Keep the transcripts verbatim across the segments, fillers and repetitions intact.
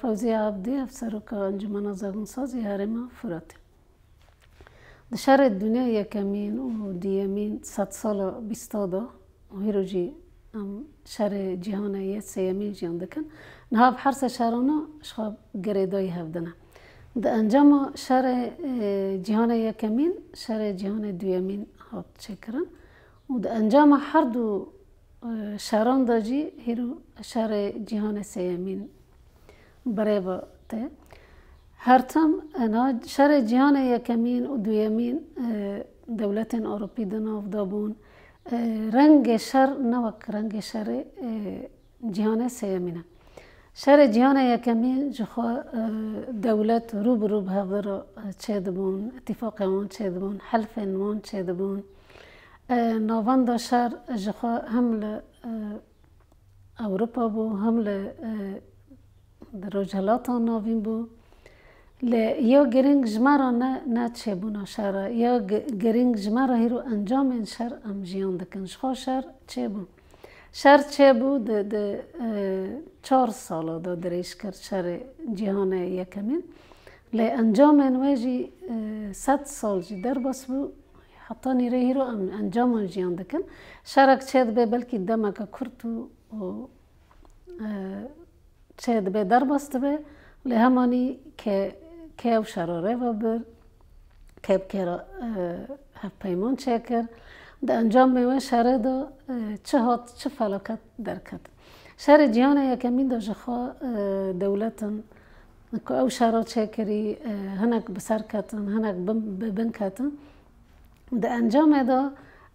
Fewziya Abdî, Hevseroka Encûmena Zagûnsazî Herêma Firatê. Di şerê dinya yekemîn û duyemîn sedsala bîsta de û hîro jî em şerê cîhanê yê sêyemîn jiyan dikin. Niha bi her sê şerana ji xwe girêdayî hev dine. Di encama şerê, e, cîhanê yekemîn, şerê cîhanê duyemîn hat çêkirin û di encama her du, e, şeran de jî hîro şerê cîhanê sêyemîn birêve tê. Her tim, e, na şerê cîhanê yekemîn û duyemîn, e, dewletên Ewropî di nav de bûn. E, rengê şer ne wek rengê şerê, e, cîhanê sêyemîn e. Şerê cîhanê yekemîn ji xwe, e, dewlet rû bi rû bi hev re, e, çêdibûn, îtîfaqên wan çêdibûn, helfên wan çêdibûn. E, navenda şer ji xwe hem li, e, Ewropa bû, hem li, e, Rojhilata Navîn bû. Lê ya girîng ji me re ne, ne çêbûna şer e. Ya gi-, girîng ji me re hîro encamên şer em jiyan dikin. Ji xwe şer çêbû. Şer çêbû di, di, e, çar sala de dirêj kir şerê cîhanê yekemîn. Lê encamên wê jî, e, sed sal jî derbas bû. Heta nîrê hîro em encaman jiyan dikin. Şerek çêdibe belkî demeke kurt û, û, e, çêdibe, derbas dibe. Lê hemanî kê, kê ew şera rêve bir, kê bi kê re, e, hevpeyman çêkir. Di encamê wê şerê de, e, çi hat, çi felaket derket. Şerê cîhanê yekemîn de ji xwe, e, dewletin ku ew şera çêkirî, e, hinek bi ser ketin, hinek bin, bi bin ketin. Di encamê de,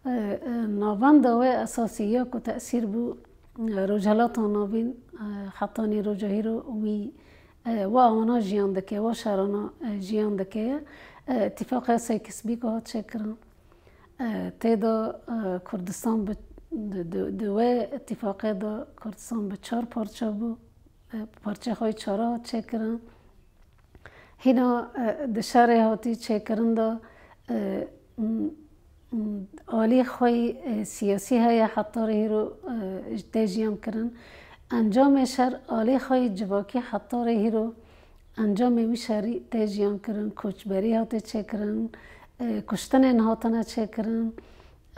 e, e, navenda wê esasî ya ku tesîr bû, e, Rojhilata Navîn, e, heta nî roja hîro wî, e, wa wana jiyan dike, wa şerana, e, jiyan dike ye. E, Îtîfaqa Sykes-Picot hat çêkirin. E, tê de, e, Kurdistan bi, di, di, di wê îtîfaqê de Kurdistan bi çar parça bû. E, parçeyê xwe yê çara hat çêkirin. Hîna, e, di şerê hatî çêkirin de, e, m-, m-, alî xwe yî, e, siyasî heye, heta rê hîro, e, tê jiyan kirin. Encamê şer alî xwe yî civakî heta rê hîro, encamê wî şerî tê jiyan kirin, koçberî hate çêkirin, e, kuştinên hatine çêkirin.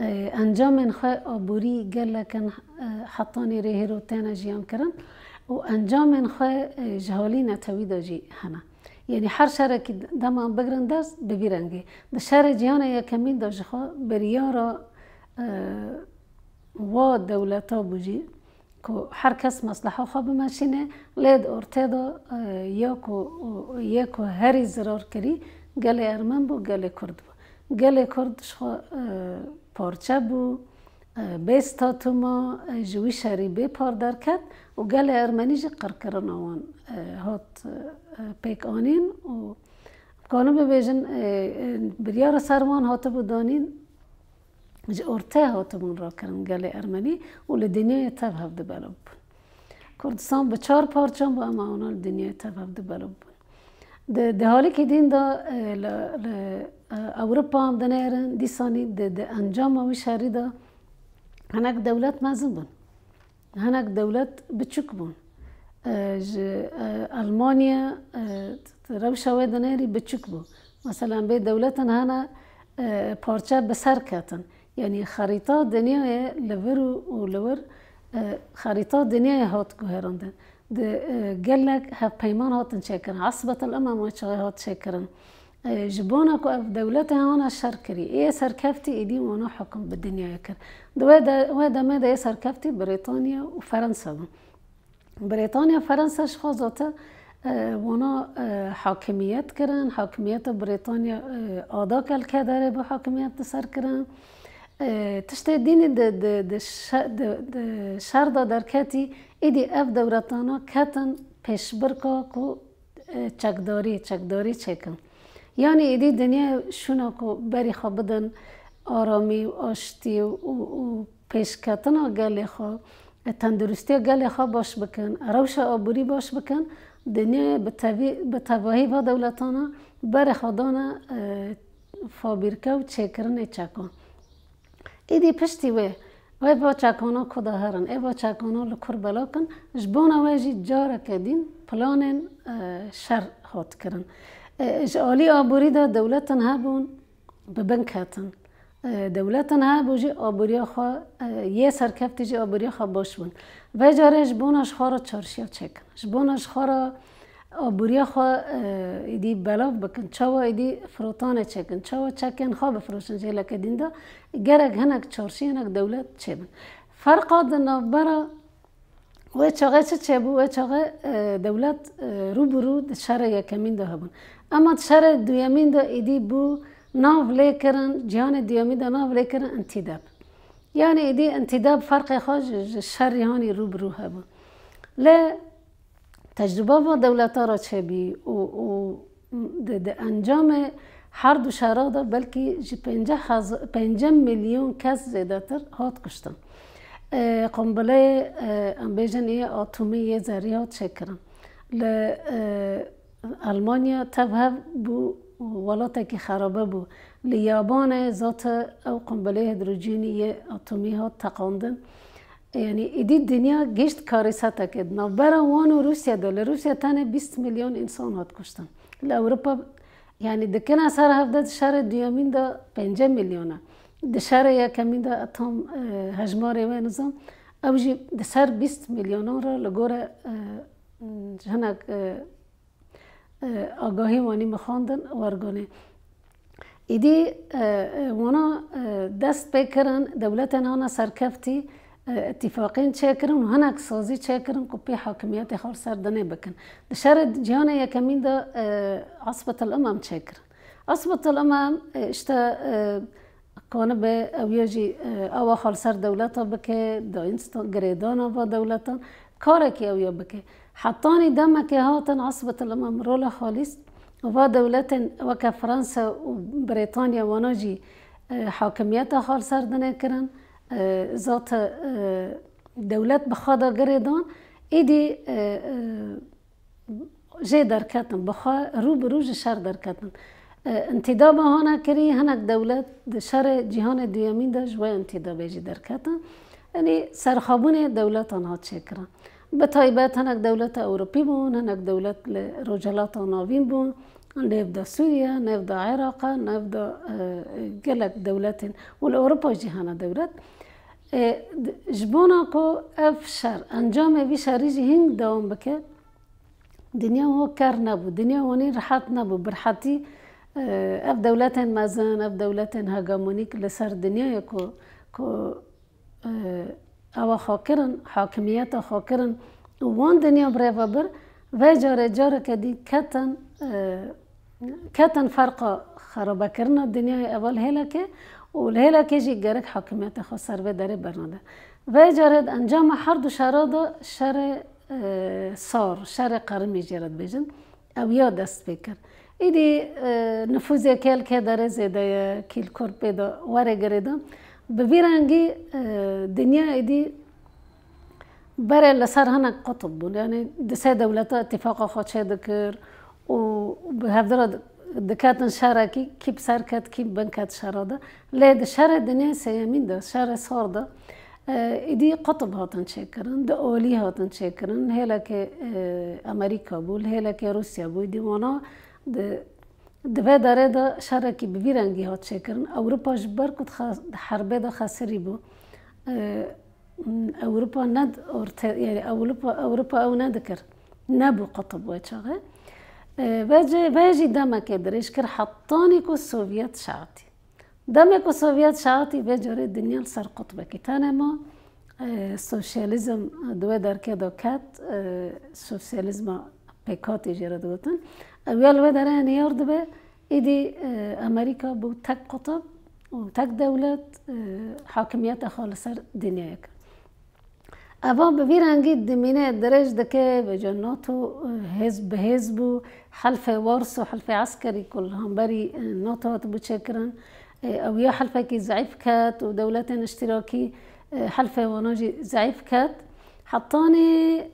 E, encamên xwe aborî gelek in, e, heta nîrê hîro têne jiyan kirin û encamên xwe, e, ji halî netewî de jî hene. Yanî her şerekî dema bigirin dest bi vî rengî. Di şerê cîhanê yekemîn de ji xwe biryara, e, wa dewleta bû jî ku her kes mesleha xwe bimeşîne, lê di ortê de, e, ya ku, yê ku herî zirar kirî gelê Ermen bû, gelê Kurd bû. Gelê Kurd ji xwe, e, parçe bû, e, bê statû ma, e, ji wî şerî bê par derket û gelê Ermenî jî qirkirina wan, e, hat, e, pêk anîn û em karin bibêjin, e, e, biryara ser wan hatibû danîn, ji ortê hatibûn rakirin gelê Ermenî û li dinyayê tev hev dibelibûn. Kurdistan bi çar parçan bû, ema wana li dinyayê tev hev dibelibûn. Di, di halîkî din de, e, li, li, e, Ewropa em dinêrin, dîsanî di, di encama wî şerî de hinek dewlet mezin bûn. Hinek dewlet biçûk bûn. E, ji, e, Elmanya, e, rewşa wê dinêrî biçûk bû. Mesela bê dewletin hene, e, parçe bi ser ketin. Yanî xerîta dinyayê li vir û, û li wir, e, xerîta dinyayê hat guherandin. Di, e, gelek hevpeyman hatin çêkirin. Esbetel Umem wê çaxê hat çêkirin. E, ji bona ku ev dewletê hana şer kirî, ê serkeftî êdî wana hukum bi dinyayê kir. Di wê de, wê demê de ê serkeftî Brîtanya û Ferensa bûn. Brîtanya, Ferensa ji xwe zate, e, wana, e, hakimiyet kirin, hakimiyeta Brîtanya, e, ada kelkederê bi hakimiyet di ser kirin. E, tiştê dînî di, di, di şe-, di, di şer de derketî, êdî ev dewletana ketin pêşbirka ku, e, çekdarî, çekdarî çêkin. Yanî êdî dinya şûna ku berî xwe bidin aramî û aştî û, û, û pêşketina gelê xwe, e, tenduristiya gelê xwe baş bikin, rewşa aborî baş bikin, dinyayê bi tevî, bi tevahî va dewletana berê xwe dane, e, fabrîke û çêkirinê çekan. Êdî piştî wê, Wê va çekana ku de herin, ê va çekana li kur bela kin, ji bona wê jî careke din planên, e, şer hat kirin. E, ji alî aborî de dewletin hebûn, bi bin ketin. E, dewletin hebû jî aboriya xwe, e, yê serkeftî jî aboriya xwe baş bûn. Vê carê ji bona ji xwe re çarşiya çêkin. Ji bona ji xwe re aboriya xwe, e, êdî belav bikin. Çawa êdî firotanê çêkin. Çawa çekên xwe bifiroşin ji hêleke din de. Gerek hinek çarşî, hinek dewlet çêbin. Ferqa di navbera wê çaxê çi çêbû? Wê çaxê, e, dewlet, e, rû bi rû di şerê yekemîn de hebûn. Ema di şerê duyemîn de êdî bû nav lê kirin, cîhanê duyemîn de nav lê kirin întîdab. Yanî êdî întîdab ferqê xwe ji, ji şerî hanî rû bi rû hebû. Lê tecrûba va dewleta re çêbî û, û di, di encamê her du şera de belkî ji pêncî hezar, pêncî milyon kes zêdetir hat kuştin. E, qumbileyê, e, em bêjin ê atomî yê zerrî hat çêkirin. Li, e, Almanya tev hev bû welatekî xerabe bû. Li Yabanê zate ew qumbileyê hîdrojînî yê atomî hat teqandin. Yanî êdî dinya gişt karîsetekê. Di navbera wan û Rûsya de, li Rûsya tenê bîst milyon însan hat kuştin. Li Ewropa, yanî dikine ser hevdeh di şerê duyemîn de pêncî milyon e. Di şerê yekemîn de tam, e, hejmarê wê nizam. Ew jî di ser bîst milyonan re li gore, e, hinek, e, e, agahî wanî min xwendin wergonê. Êdî, e, e, wana, e, dest pê kirin, dewletên ana serkeftî, e, îtîfaqên çêkirin û hinek sazî çêkirin ku pê hakimiyetê xwe li ser dinê bikin. Di şerê cîhanê yekemîn de, e, Asbetel Umem çêkirin. Asbetel Umem, e, işte, e, kanibe ew ya jî, e, awa xwe li ser dewleta bike, dayîn sta-, girêdana va dewletan, karekî ew ya bike. Hetanî demekê hatin Asbetel Umem rola xwe lîst, va dewletên weke Fransa û Brêtanya wana jî, e, hakimiyeta xwe li ser dinê kirin, e, zate, e, dewlet bi xwe de girêdan, êdî, e, e, jê derketin, bi xwe rû bi rû ji şer derketin. E, întîdaba hane kirî, hinek dewlet di şerê cîhanê duyemîn de ji wê întîdabê jî derketin. Yanî serxwebûnê dewletan hat çêkirin. Bi taybet hinek dewleta Ewropî bûn, hinek dewlet li Rojhilata Navîn bûn, nêv de Sûriye, nêv de Iraqe, nêv de, e, gelek dewletên û li Ewropa jî hene dewlet. E, d-, ji bona ku ev şer, encamê vî şerî jî hîn dewam bike, dinya ho ker nebû, dinya honî rehet nebû. Bi rehetî, e, ev dewletên mezin, ev dewletên hegemonîk li ser dinyayê ku, ku, e, ewa xwe kirin, hakimiyeta xwe kirin û wan dinya bi rê ve bir, vê carê careke dî ketin, e, ketin ferqa xerabekirina dinyayê eva li hêlekê û li hêlekê jî gerek hakimiyeta xwe ser vê derê bernade. Vê carê di encama her du şera de şerê, e, sar, şerê qerimî jê re dibêjin, ew ya dest pê kir. Îdî, e, nifûzê kê li kê derê zêde ye, kî li kur pê de were girêdan. Bi vî rengî, e, dinya êdî berê li ser hinek qutb bûn. Yanî di sê dewleta îtîfaqa xwe çêdikir û bi hevdira di-, diketin şerekî, kî bi ser ket, kî bi bin ket şera de. Lê di şerê dinyê sêyemîn de, şerê sar de, e, êdî qutb hatin çêkirin, di olî hatin çêkirin. Hêlekê, e, Amerîka bû, hêlekê Rûsya bû. Êdî wana di, di vê derê de şerekî bi vî rengî hat çêkirin. Ewropa ji ber ku di xe-, di herbê de xesirî bû. E, Ewropa ne orte, yani Ewropa, Ewropa ew nedikir. Nebû qutb wê çaxê. E, vê cê, vê jî demekê dirêj kir hetanî ku Sovyet şehatî. Demê ku Sovyet şehatî vê carê dinya li ser qutbekî tenê ma, e, sosyalizm di wê derkê de ket, e, sosyalizma pêkhatî jê re digotin. Ew ya li wê derê niyar dibe, Îdî, e, Amerîka bû tek qutb û tek dewlet, e, hakimiyeta xwe li ser dinyayê kir. Eva bi vî rengî dimîne dirêj dike, vêca NATO, e, hêz bi hêz bû, helfê Warso, helfê eskerî ku li hemberî, e, NATO hatibû çêkirin, e, ew ya helfekî zeîf ket û dewletên îştîrakî, e, helfê wana jî zeîf ket. Hetanî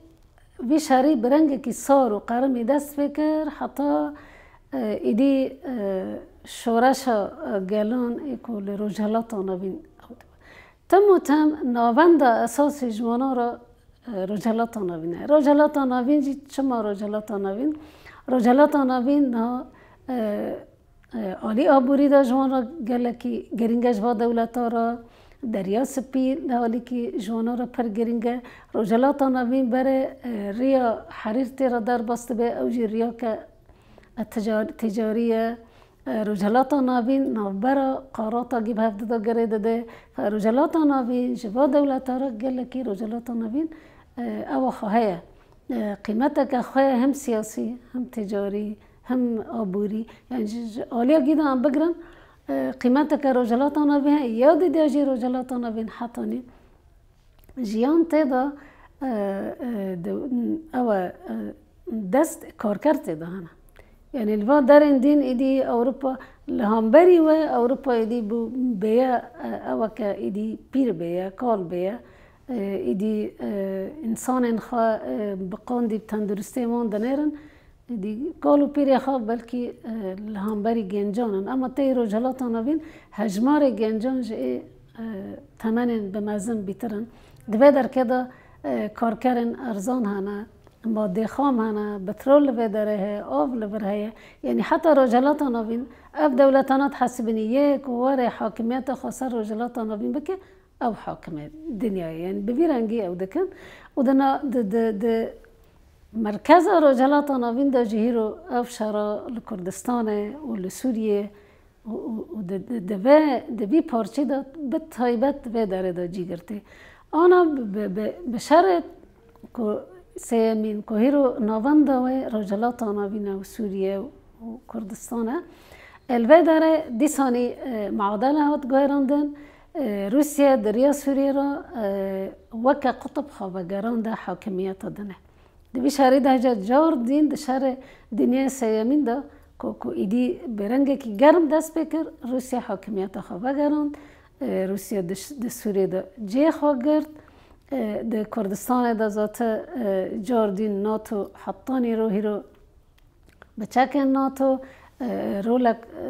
Vî şerî bi rengekî sar û qerimî dest pê kir, heta, e, îdî, e, şoreşa, e, gelan ê ku li Rojhilata Navîn ew dibe. Tim û tim navenda esasî ji wana re, e, Rojhilata Navîn e. Rojhilata Navîn jî çima Rojhilata Navîn? Rojhilata Navîn niha, e, e, alî aborî de ji wan re gelekî girîng e, ji va dewleta re. Derya Spî li alîkî ji wana re pir girîng e. Rojhilata Navîn berê, e, riya Herîr tê re derbas dibe, ew jî riyake, e, ticar-, ticarî ye. E, Rojhilata Navîn navbera qaratagî bi hev dide, girê dide. Fe Rojhilata Navîn ji va dewleta re gelekî Rojhilata Navîn, e, ewa xwe heye. E, qîmeteke xwe heye hem siyasî, hem ticarî, hem aborî. Yani ji, ji aliya gî de em bigirin, e, qîmeteke Rojhilata Navîn heye. Ya dîdiya jî Rojhilata Navîn hetanî jiyan tê de, e, e, de, ew e, e, dest karker tê de hene. Yani li van derên din êdî Ewropa li hemberî we, Ewropa êdî bû bêye, e, eweke êdî pîr bêye, kal bêye. E, êdî, e, însanên xwe, e, bi qandî bi tenduristiyê wan dinêrin. Êdî kal û pîrê xwe belkî, e, li hemberî gencan in. Ema tê Rojhilata Navîn hejmarê gencan ji ê, e, temenên bi mezin bîtir in. Di vê derkê de, e, karkerên erzan hene, madê xam hene, petrol li vê derê heye, av li vir heye. Yanî heta Rojhilata Navîn ev dewletana dihesibînî yê ku were hakimiyeta xwe ser Rojhilata Navîn bike, ew hakim e dinyayê. Yani bi vî rengî ew dikin. Û di na-, di, di, di merkeza Rojhilata Navîn de jî hîro ev şera li Kurdistanê û li Sûriyê û, û, û di, di, di vê, di vî parçî de bi taybet vê derê de cî girtî. Ana bi, bi, bi, bi şerê ku sêyemîn, ku hîro navenda wê Rojhilata Navîn e û Sûriye û Kurdistan e. E, li vê derê dîsanî, e, muadele hat guherandin. E, Rûsye di riya Sûriyê re, e, weke qutib xwe vegerande hakimiyeta din e. Di vî şerî de hêja car dîn di şerê dinyayê sêyemîn de ku, ku êdî bi rengekî germ dest pê kir, Rûsya hakimiyeta xwe vegerand. E, Rûsya di ş-, di Sûriyê de cihê xwe girt. E, di Kurdistanê de zaten, e, car dîn NATO hetanî ro hîro bi çekên NATO, e, rolek, e,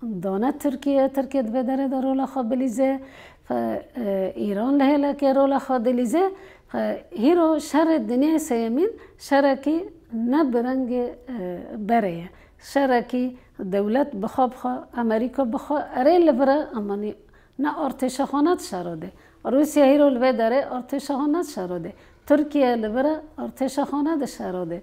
dane Tirkiye, Tirkiye di vê derê de rola xwe bilîze, fe, e, Îran li hêlekê rola xwe dilîze, fe, hîro şerê dinyayê sêyemîn şerekî ne bi rengê, e, berê ye. Şerekî dewlet bi xwe bi xwe, Amerîka bi xwe, erê li vir e, ama nî-, ne artêşa xwe ne dişarode. Rûsya hîro li vê derê artêşa xwe ne dişarode. Tirkiye li vir e, artêşa xwe ne dişarode.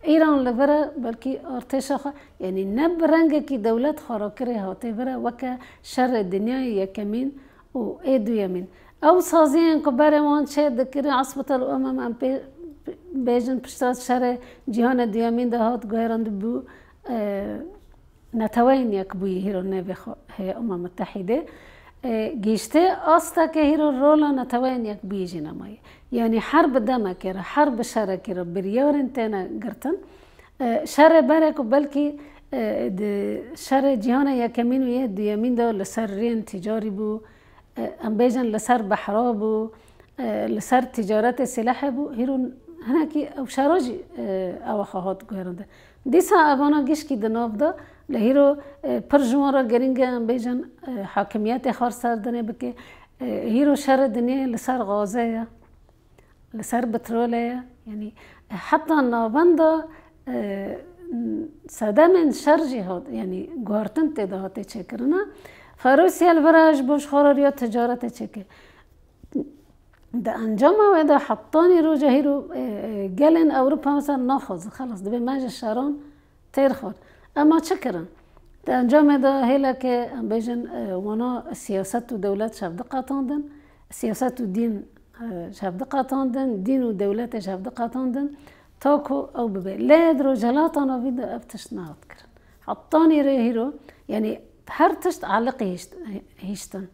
Îran li vir e, belkî artêşa xwe, yanî ne bi rengekî dewlet xwe rakirê hatê vir e, weke şerê dinyayê yekemîn û ê duyemîn. Ew saziyên ku berê wan çê dikirin, Esbetel Umem em pê, bêjin pişta şerê cîhanê duyemîn de hat guherandibû, e, Neteweyên Yekbûyî hîro navê xwe heye Umem Mitehîdê. E, gihîştê asteke hîro rola Neteweyên Yekbûyî jî nemaye. Yanî her bi demekê re, her bi şerekî re biryarên têne girtin. E, şerê berê ku belkî, e, di şerê cîhanê yekemîn û yê duyemîn de li ser rêyên tîcarî bû, e, em bêjin li ser behra bû, e, li ser tîcaretê sîlehê bû, hîro hinekî ew şera jî, e, ewa xwe hat guherandin. Dîsa evana gişkî di nav de, li hîro, e, pir ji wan re girîng e, em bêjin, e, hakimiyetê xwe li ser dinê bike. E, hîro şerê dinyê li ser gazê ye, li ser petrolê ye. Yanî, e, heta navenda, e, sedemên şer jî hat, yanî guhertin tê de hate çêkirine. Fe Rûsya li vir e ji bo ji xwe re riya ticaretê çêke. Di encama wê de hetanî roja hîro, e, e, gelên Ewropa mesela naxwazin, xelas, dibê me ji şeran têr xwar. Ema çi kirin? Di encamê de hêleke, em bêjin, e, wana siyaset û dewlet ji hev diqetandin, siyaset û dîn, e, ji hev diqetandin, dîn û dewletê ji hev diqetandin, ta ku ew bibe. Lê di Rojhilata Navîn de ev tişt nehat kirin. Hetanî rê hîro, yanî her tişt aliqî hişt-, hiştin.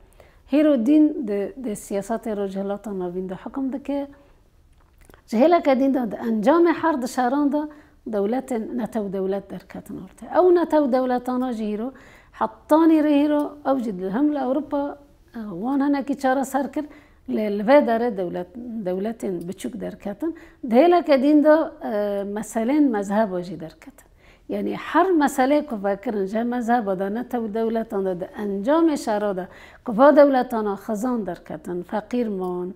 Hîro dîn di, di siyasetê Rojhilata Navîn de hukm dike. Ji hêleke dîn de di encamê her di şeran de dewletên netew dewlet derketin ortê. Ew netew dewletana jî hîro, hetanî rê hîro, ew jî di hem li Ewropa, e, wan hinekî çareser kir, lê li vê derê dewlet, dewletên biçûk derketin. Di hêleke dîn de, e, meselên mezheba jî derketin. Yanî her meseleyê ku vekirin, ji mezheba de, ne tev dewletan de, di encamê şera de ku va dewletana xizan derketin, feqîr man,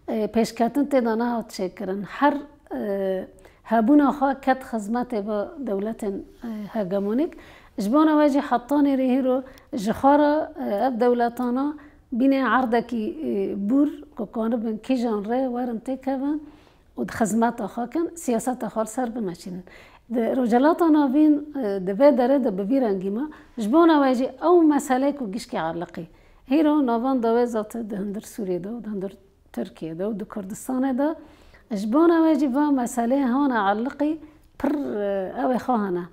e, pêşketin tê de nehat çêkirin, her, e, hebûna xwe ket xizmetê va dewletên, e, hegemonîk. Ji bona we jî hetanî rê hîro ji xwe re, e, ev dewletana bîne erdekî, e, bûr ku kanibin kîjan rê werin têkevin û di xizmeta xwe kin, siyaseta xwe li ser bimeşînin. Di Rojhilata Navîn, e, di vê derê de bi vî rengî ma, ji bona we jî ew meseleyê ku gişkî eliqî. Hîro navenda wê zate di hundir Sûriyê de û di hundir Tirkiyê de û di Kurdistanê de, ji bona we jî va meseleyê hane eliqî pir, e, ew ê xwe hene.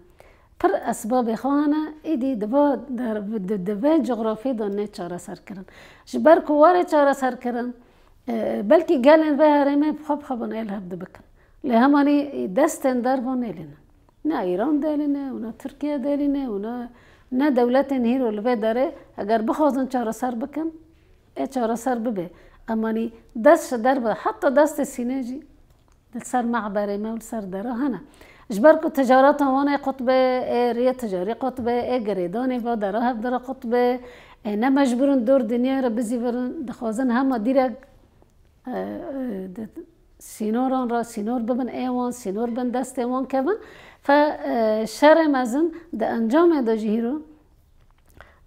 Pir esbabê xwe hene, êdî di va der-, di, di vê cografyê de nê çareser kirin. Ji ber ku were çareser kirin, e, belkî gelên vê herêmê bi xwe bi xwe bin ê li hev dibikin. Lê hemanî destên derva nêlînin. Ne Îran dêlîne û ne Tirkiye dêlîne û ne, ne dewletên hîro li vê derê eger bixwazin çareser bikin, ê çareser bibe. Emanî dest ji derve, heta destê sînê jî li ser mehberê me û li ser dera hene. Ji ber ku ticareta wan ê qut be, ê riyê ticarî qut be, ê girêdanê va dera hevdira qut be, ê ne mecbûr in dor dinyayê re bizîvirin, dixwazin hema dîrek, e, e, di sînoran re sînor bibin ê wan, sînor bin destê wan kevin. Fe, e, şerê mezin di encamê de jî hîro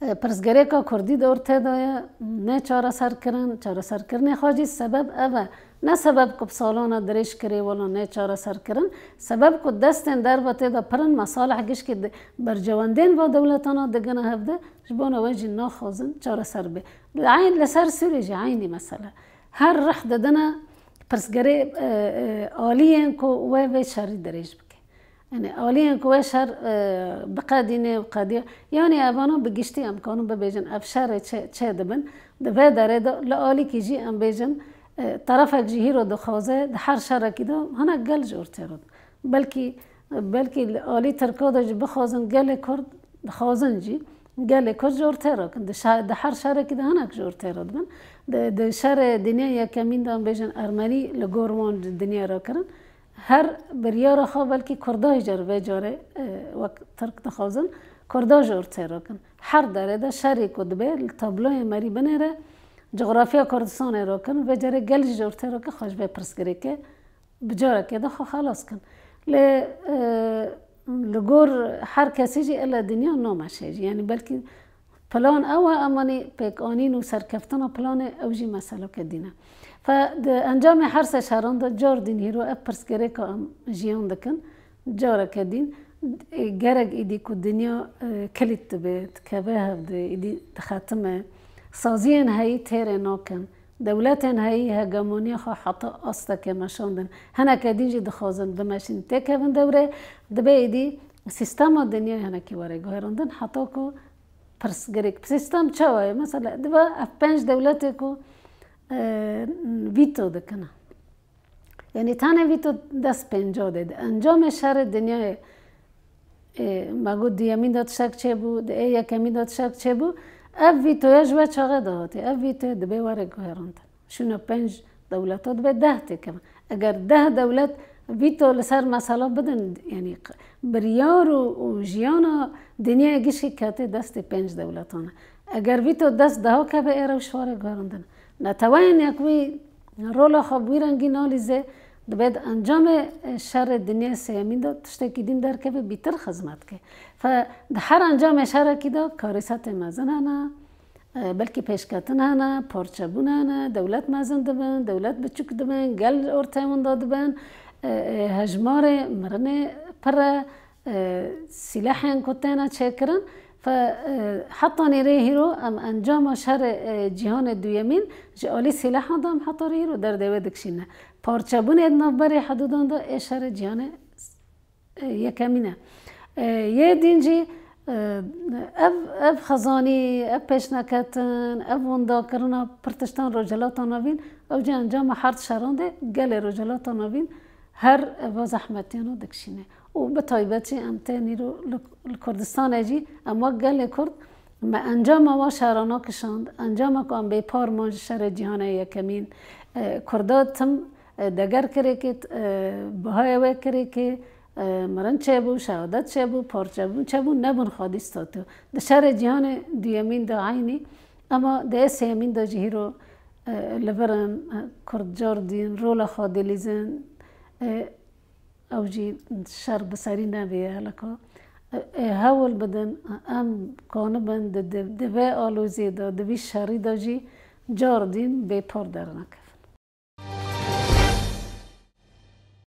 E, pirsgirêka kurdî dor tê de ye, nê çareserkirin, çareserkirinê xwe jî sebeb ev e. Ne sebeb ku bi salan e dirêj kirê wela nê çareserkirin, sebeb ku destên derve tê de pir in, mesalih gişkî di berjewendên va dewletana digine hev de, ji bona we jî naxwazin çareser be. Eyn li ser Sûrî jî eynî mesele. Her rih didine pirsgirê, e, e, aliyên ku wê vê şerî dirêj bike. Yanî aliyên ku wê şer, e, biqedîne û qediya, yanî evana bi giştî em kanin bibêjin ev şerê çê, çê dibin. Di vê derê de li alîkî jî em bêjin, e, terefek jî hîro dixwaze, di her şerekî de hinek gel ji ortê re. Belkî, belkî li alî Tirka de jî bixwazin gelê Kurd, dixwazin jî gelê Kurd ji ortê re kin. Di şe-, di her şerekî de hinek ji ortê re dibin. Di, di şerê dinya yekemîn de em bêjin Ermenî li gor wan di dinya re kirin. Her biryara xwe belkî Kurda jî car vê carê, e, wek Tirk dixwazin, Kurda ji ortê rakin. Her derê de şerî ku dibe li tabloyê merî binêre, cografya Kurdistanê rakin, vê carê gel jî ji ortê rakin, xwe ji vê pirsgirêkê bi carekê de xwe xelas kin. Lê, e, li gor her kesî jî ele dinya nameşe jî. Yanî belkî Plan ew e, emanî pêkanîn û serkeftina planê ew jî meseleke dîn e. Fe di encamê her sê şeran de car dîn hîro ev pirsgirêka em jiyan dikin, careke dîn, e, gerek îdî ku dinya, e, kilît dibe, dikeve hev de, îdî dixetime. Saziyên heyî têrê nakin. Dewletên heyî hegemoniya xwe heta astekê meşandin. Hineke dîn jî dixwazin bimeşînin têkevin dewrê. Dibe îdî sîstema dinyayê hinekî were guherandin heta ku pirsgirêk. Sîstem çawa ye? Mesela, dibe ev pênc dewletê ku, e, vîto dikine. Yanî tenê vîto dest pênca de. Di encamê şerê dinyayê, e, me got duyemîn de tiştek çêbû, di ê yekemîn de tiştek çêbû. Ev vîtoya ji we çaxê de hatî. Ev vîtoya dibe were guherandin. Şûna pênc dewleta dibe deh têkevin. Eger deh dewlet vîto li ser mesela bidin, yanî q-, biryar û, û jiyana dinyayê gişkî ketê destê pênc dewletan e. Eger vîto dest deha keve ê rewş were guherandin. Neteweyên Yekbûyî rola xwe bi wî rengî nalîze, dibe di encamê, e, şerê dinyayê sêyemîn de tiştekî dîn derkeve bîtir xizmet ke. Fe di her encamê şerekî de karîsetê mezin hene. E, belkî pêşketin hene, parçebûn hene, dewlet mezin dibin, dewlet biçûk dibin, gel ortê winda dibin, e, e, hejmarê mirinê pir e, e, sîlehên ku têne çêkirin. Fe, e, heta nîrê hîro em encama şerê, e, cîhanê duyemîn ji alî sîlehan de em heta rê hîro derdê wê dikişîne. Parçebûnê di navberê hidûdan de ê şerê cîhanê e, yekemîn e. E, yê dîn jî, e, ev, ev xezanî, ev pêşneketin, ev windakirina pir tiştan Rojhilata Navîn, ew jî encama her di şeran de gelê Rojhilata Navîn her eva zehmetiyana dikişîne. Û bi taybet jî em tên îro li, li Kurdistanê jî em wek gelê Kurd me encama wa şerana kişand, encama ku em bê par man ji şerê cîhanê yekemîn, e, Kurda tim, e, deger kirêkê, e, bihayê wê kirêkê, E, mirin çêbû, şehadet çêbû, parçebûn çêbû, nebûn xwedî statû. Di şerê cîhanê duyemîn de eynî, ema di yê sêyemîn de jî hîro, e, li vir in, e, Kurd car dîn, rola xwe dilîzin, e, ew jî şer bi serî nebî, heleka, e, e, hewl bidin, em kanibin di, di, di vê aloziyê de, di vî şerî de jî car dîn bêpar dernekevin.